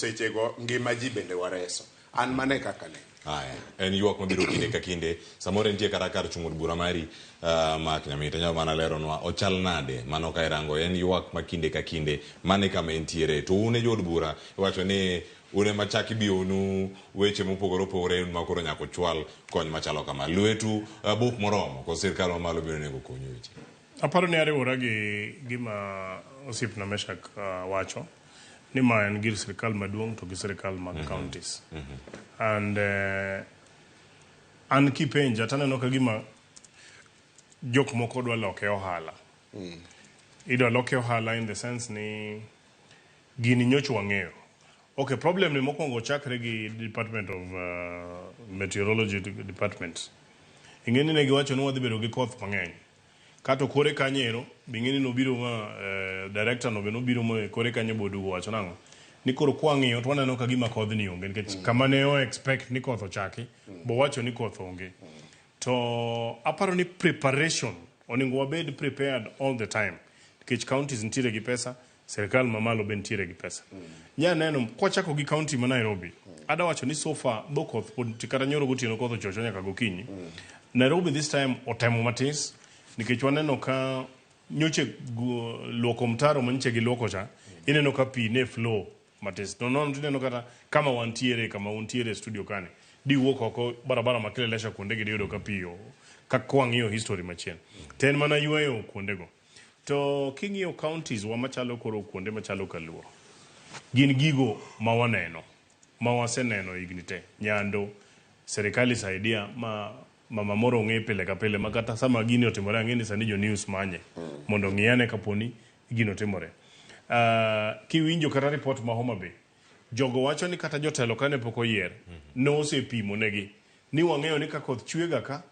sechego ngima ji bende wareso. An mano e kaka aneno. Haya, en ywak mabiro kinde ka kinde. Samoro entie kata kar chung' od bura mari uh, Mark Nyamita inyalo mana leronwa ochal nade mano ka irango en ywak ma kinde ka kinde mane kama entiere to un e jood bura iwacho ni un ema chak ibiyonu weche mopogore opogore un ma koro nyaka uchwal kony machalo kama lwetu uh, bup moromo kod sirkal mamalo biro nego konyu e weche Aparo ni ariwora gi gima osiepna Meshak uh, wacho ni ma en gir sirkal maduong' to gi sirkal mag counties. And an kipenja taneno ka gima jok moko dwa loke ohala. Idwa loke ohala in the sense ni gini nyocha wang'eyo. Okay, problem ni mokwongo chakre gi Department of Meteorology Department. Ing'e ni ne giwacho ni wadhi bedo gi koth mang'eny. Kato kore kanyo ero, be ing'e ni nobiro ma director no be nobiro ma kore kanyo boduogo wacho nang'o? Ni koro kwang'iyo to waneno ka gima kodhni onge nikech kama ne o expect ni koth ochaki, bowacho ni koth onge. To aparo ni preparation, onego wabed prepared all the time nikech counties nitiere gi pesa, Sirkal mamalo be nitiere gi pesa. Nya neno kwachako gi county ma Nairobi, ada wacho ni so far though koth pod nitie kata nyoro gotieno koth ochocho nyaka gokinyi. Nairobi this time otemo matis nikech waneno ka nyoche luoko mtaro ma nyocha giluoko cha, ineno ka pi ne flow matis. To nono tineno kata kama wantiere, kama untiere e studio kani, diwuok oko barabara ma Kilelesha kuonde gi diyudo ka pi ka kwang'iyo history machien. To en mana yweyo kuondego. To king'iyo counties wa machalo koro kuonde machalo Kaluo, gin gigo ma waneno, ma waseneno higni te. Nyando, serikali saidia ma mama moro ong'e pile ka pile ma kata sama gini otimore ang'e ni sani jo news manye mondo ong'i ane kaponi gino timore. Kiwinjo kata report ma Homa Bay, jogo wacho ni kata jotelo kane pok oyier, nosepimo negi ni wang'eyo ni ka koth chwe ga ka,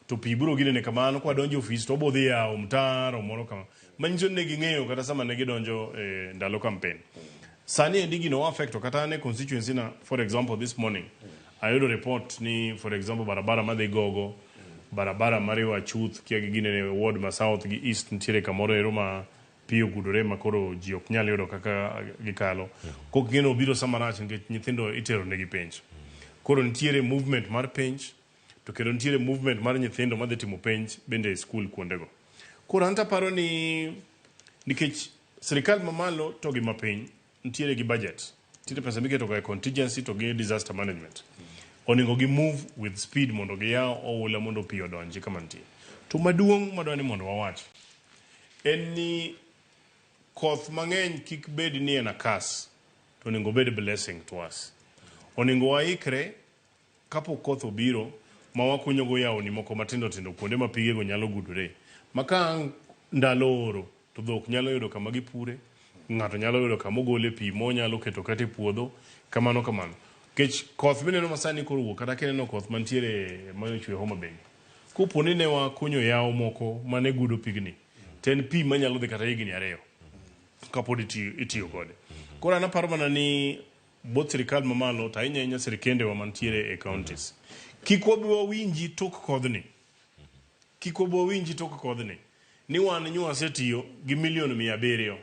to pi biro ginene kamano kwa donjo ofis to obodhi yawo mtaro moro kama manyiso ni ne ging'eyo kata sama ne gidonjo e ndalo campaign sani endi gino wa affect kata an e constituency na for example this morning ayudo report ni for example barabara madhi gogo barabara mariwo achuth kia gi ginene ward ma south gi east nitiere kamoro ero ma pi ogudore ma koro ji ok nyal yudo kaka gikalo kok gino obiro sama rach nikech nyithindo itero negi penj koro nitiere movement mar penj To kendo nitiere movement mar nyithindo madhi timo penj bende e skul kuondego. Koro anto aparo ni nikech sirikal mamalo to gi mapiny nitiere gi budget, nitiere pesa miketo ga e contingency to gi disaster management. Onego gi move with speed mondo giyaw oula mondo pi odonji kama nitie. To maduong' madwa ni mondo wawach en ni koth mang'eny kik bed ni en a curse to onego obed blessing to us. Onego waikre Kapok koth obiro ma wakunyogo yawni moko matindo tindo kuonde ma pigego nyalo gudore, ma ka ang' ndalo oro to dhok nyalo yudo kama gipure, ng'ato nyalo yudo kama ogole pi monyalo keto kata e puodho, kamano kamano. Nikech koth mineno ma sani koro wuok kata kineno koth mantiere mane ochwe Homa Bay, kopo ni ne wakunyo yawo moko mane gudo pigni, to en pi manyalo dhi kata higni ariyo kapod itiyo kode. Koro an aparo mana ni both sirikal mamalo to ahinya ahinya sirikendewa mantiere e counties kik wabi wawinji tok kodhni kik wabi wawinji tok kodhni ni wan nyo wasetiyo gi milion 700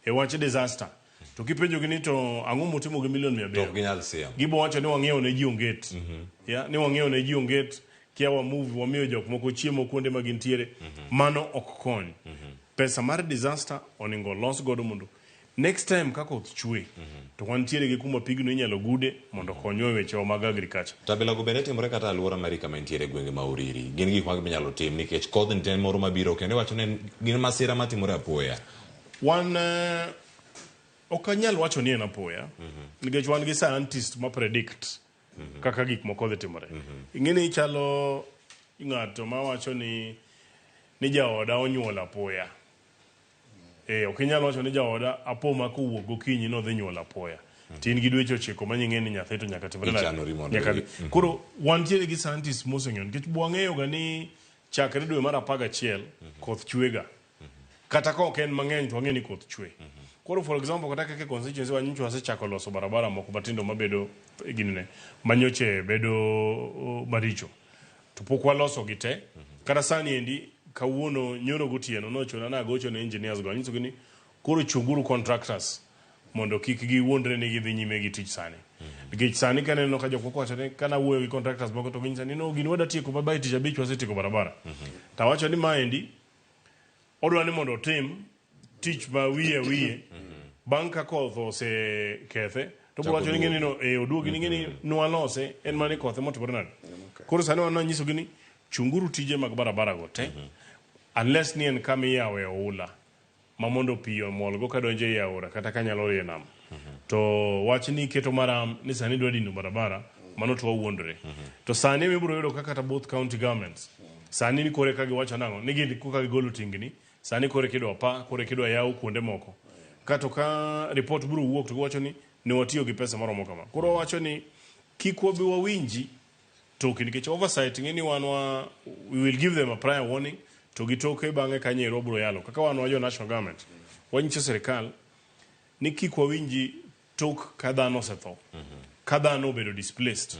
e wach disaster to kipenjogi ni to ang'o mutimo gi milion mia To ok abiriyo ginyal siemo. gibo wacho ni wang'iewo ne ji onget ya ni wang'iewo ne ji onget kia wa move wamiyo jok moko chiemo kuonde ma gintiere mano ok kony pesa mar disaster onego los godo mondo Next time ka koth chwe to wantiere gi kuma pigno inyalo gude mondo okonywa e wechewa mag agriculture. Tabilago bende timore kata aluora mari kama intiere e gwenge ma Uriri. Gin gik mage minyalo tim nikech kodhni to en moro mabiro kendo iwacho ni gin masira matimore apoya. Wan eh, ok anyal wacho ni en apoya nikech wan gi scientist ma predict kaka gik moko dhi timore. Ing'e ni ichalo ng'ato ma wacho ni ni jaoda onyuol apoya. Eh, ok inyal wacho ni jaoda apo ma kowuok gokinyi nodhi nyuol apoya. To in gi dweche ochiko ma ing'e ni nyathi to nyaka timre nade? Ichanori mondo Nyaka idhi. dhi. Koro wantiere gi scientists moseng'eyo nikech wang'eyo ga ni chakre dwe mar 11 koth chwe ga. Kata ka ok en mang'eny to wang'eyo ni koth chwe. Koro for example kata kaka e constituency wa nyocha wasechako loso barabara moko matindo mabedo ginene manyoche bedo maricho. To pok waloso gi te. Kata sani endi kawuono nyoro gotieno nochuna nagocho ne engineers go anyisogi ni koro chunguru contractors. mondo kik giwuondre ni gidhi nyime gi tich sani. Nikech sani kaneno ka jok moko wacho ni kana wuoyo gi contractors moko to ginyisa ni no gini wada tieko ma by tich abich wasetieko barabara. To awacho ni maendi odwa ni mondo otim tich ma wiye wiye bang' ka koth osekethe to biro wacho ni ng'eni no eh oduogi ni ng'eni nwalose en mana ni koth emotimore nade. Koro sani wan wanyisogi ni chunguru tije mag barabara go te unless ni en kama iyawe oula ma mondo pi omolgo kadonjo ei aora kata kanyalo rie nam. To wach ni iketo maram ni sani idwa dino barabara mano to wawuondore. To sani ema ibiro yudo ka kata both county governments sani ni kore ka giwacho nang'o ni gin koka gigolo tingni sani kore kidwa pa kore kidwa yaw kuonde moko. Kato ka report biro wuok to giwacho ni ne watiyo gi pesa maromo kama. Koro wawacho ni kik wabi wawinji toke nikech oversight ng'e ni wan wa we will give them a prior warning to gi toke bang'e kanyo ero wabiro yalo kaka wan wa jo national government wanyiso sirikal ni kik wawinji tok ka dhano osetho ka dhano obedo displaced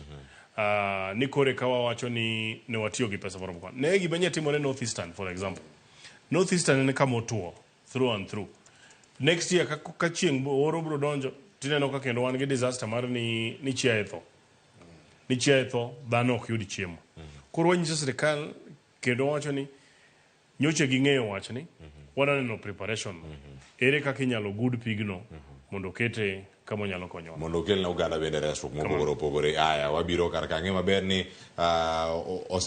ni kore ka wawacho ni ne watiyo gi pesa moromo kama. Ne gima nya timore North Eastern for example. North Eastern en kama otuo through and through. Next year ka, ka chieng' oro biro donjo tineno ka kendo wan gi disaster mar ni, ni chiaye tho. Ni chiaye tho, dhano ok yud chiemo. Koro wanyiso sirikal kendo wawacho ni nyocha ging'eyo wachni, wadwa neno preparation no. Ere kaka inyalo gud pigno mondo okete kama onyalo konyowa. Mondo okel ne oganda bende resruok mopogore opogore. Aya, wabiro kar ka ang'e maber ni